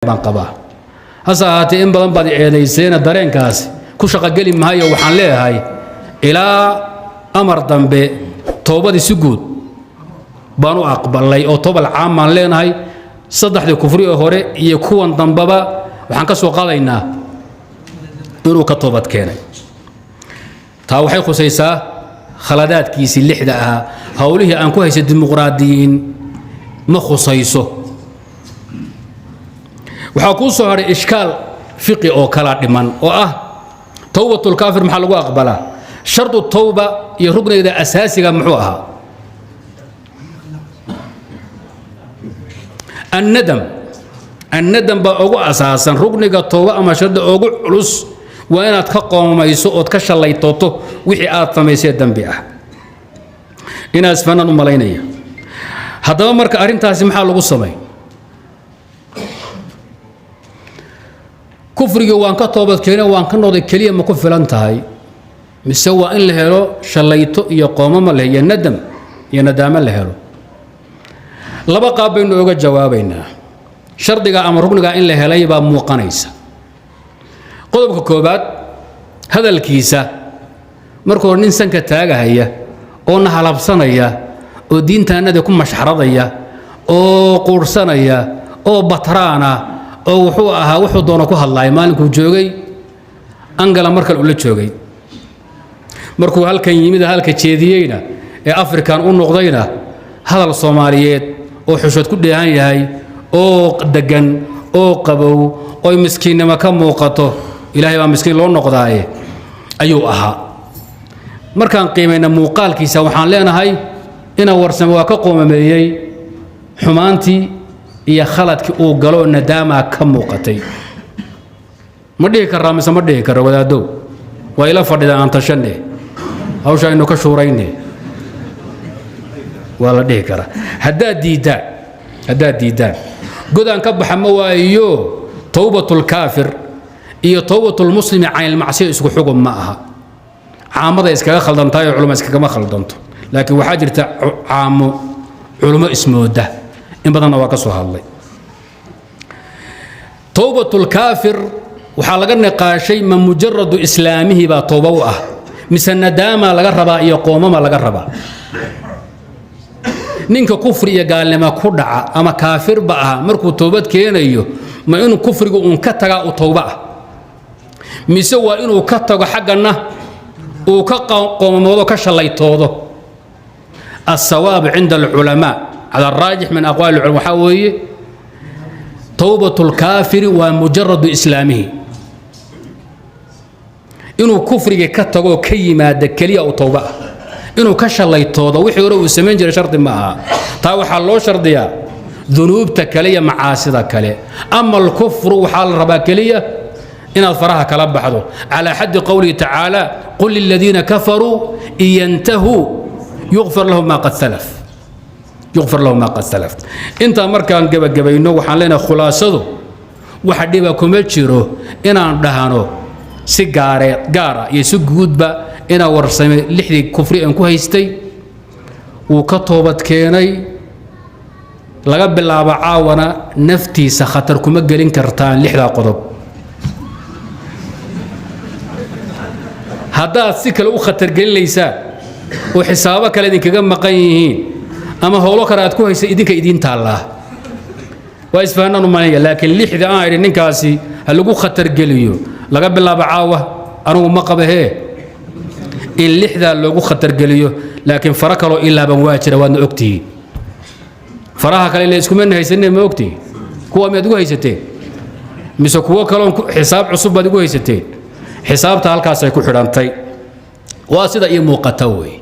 Baan qabaa. Hase ahaatee, in badan baad eedayseena, dareenkaasi ku shaqogeli maayo. Waxaan leeyahay, ilaa amar dambe toobadii si guud baan u aqbalay oo toobal caam baan leenahay. Saddexdii kufri ee hore iyo kuwan dambaba waxaan ka soo qaadaynaa inuu ka toobad keenay. Taa waxay khusaysaa khaladaadkiisii lixda ahaa. Howlihii aan ku haysay dimuqraadiyiin ma khusayso. Waxaa kuu soo hadhay ishkaal fiqi oo kala dhiman oo ah: towbatulkaafir maxaa lagu aqbalaa? Shardu towba iyo ruknigeeda asaasiga muxuu ahaa? Annadam. Annadam baa ugu asaasan rukniga towba ama shardi ugu culus. Waa inaad ka qoomayso ood ka shallaytooto wixii aad samaysee dembi ah. Inaad isfanaan u malaynaya. Haddaba marka arrintaasi maxaa lagu samay? Kufrigii waan ka toobadkeenay, waan ka noqday keliya ma ku filan tahay, mise waa in la helo shallayto iyo qoomamo leh iyo nadam iyo nadaamo la helo? Laba qaab baynu oga jawaabaynaa. Shardiga ama rukniga in la helay baa muuqanaysa. Qodobka koobaad, hadalkiisa markuu hore, nin sanka taagahaya oo na halabsanaya oo diintaannada ku mashxaradaya oo quurhsanaya oo batraana oo wuxuu ahaa wuxuu doono ku hadlaaya maalinkuu joogay Angala. Mar kale ula joogay markuu halkan yimid, halka jeediyeyna ee Afrikan u noqdayna, hadal Soomaaliyeed oo xushood ku dheehan yahay oo deggan oo qabow oy miskiinnimo ka muuqato, Ilaahay baa miskiin loo noqdaaye, ayuu ahaa. Markaan qiimayna muuqaalkiisa, waxaan leenahay ina Warsame waa ka qoomameeyey xumaantii iyo khaladkii uu galo, nadaamaa ka muuqatay. Ma dhihi karaa mise ma dhihi karo? Wadaaddow, waa ila fadhida, aan tashanne, hawsha aynu ka shuurayne. Waa la dhihi karaa. Haddaad diiddaan, haddaad diiddaan, godaan ka baxa ma waayo. Towbatulkaafir iyo towbatulmuslimi canilmacsiya isku xugum ma aha. Caamaday iskaga khaldantahay oo culimo iskagama khaldanto, laakiin waxaa jirta caamo culimo ismooda. In badanna waa ka soo hadlay. Towbatulkaafir waxaa laga niqaashay: ma mujaradu islaamihii baa towba u ah, mise nadaama laga rabaa iyo qoomama laga rabaa? Ninka kufri iyo gaalnimo ku dhaca ama kaafirba ah, markuu toobad keenayo, ma inuu kufrigu uun ka tagaa u towba ah, mise waa inuu ka tago xaggana uu ka qoomamoodo, ka shallaytoodo? Asawaab cinda alculamaa cala araajix min aqwaali culama waxaa weeye towbat lkaafiri waa mujaradu islaamihi. Inuu kufrigii ka tagoo ka yimaada keliya u towba ah, inuu ka shallaytoodo wixii hore uu samayn jiray shardi ma aha. Taa waxaa loo shardiyaa dunuubta kale iyo macaasida kale. Ama alkufru waxaa la rabaa keliya inaad faraha kala baxdo, calaa xaddi qowlihi tacaala: qul liladiina kafaruu in yantahuu yuغfar lahum ma qad salaf, yuغfar lahum ma qad salaf. Intaa markaan gebagabayno, waxaan leenahay khulaasadu waxa dhiba kuma jiro inaan dhahno si gaaree gaara iyo si guudba inaan Warsame lixdii kufri aan ku haystay wuu ka toobad keenay. Laga bilaabo caawana naftiisa khatar kuma gelin kartaan lixdaa qodob. Haddaad si kale u khatargelinaysaan oo xisaabo kale idinkaga maqan yihiin ama howlo kale aad ku haysa, idinka idiin taallaa. Waa isfahanaan u malanaya. Laakiin lixda aan idhi ninkaasi ha lagu khatargeliyo laga bilaabo caawa, anugu ma qaba hee in lixdaa loogu khatargeliyo. Laakiin fara kaloo ilaaban waa jira, waadna ogtihiin. Faraha kale ila iskumana haysanee, ma ogtihiin? Kuwa miyaad igu haysateen, mise kuwo kaloon xisaab cusub baad igu haysateen? Xisaabta halkaasay ku xidhantay. Waa sida ii muuqata weeye.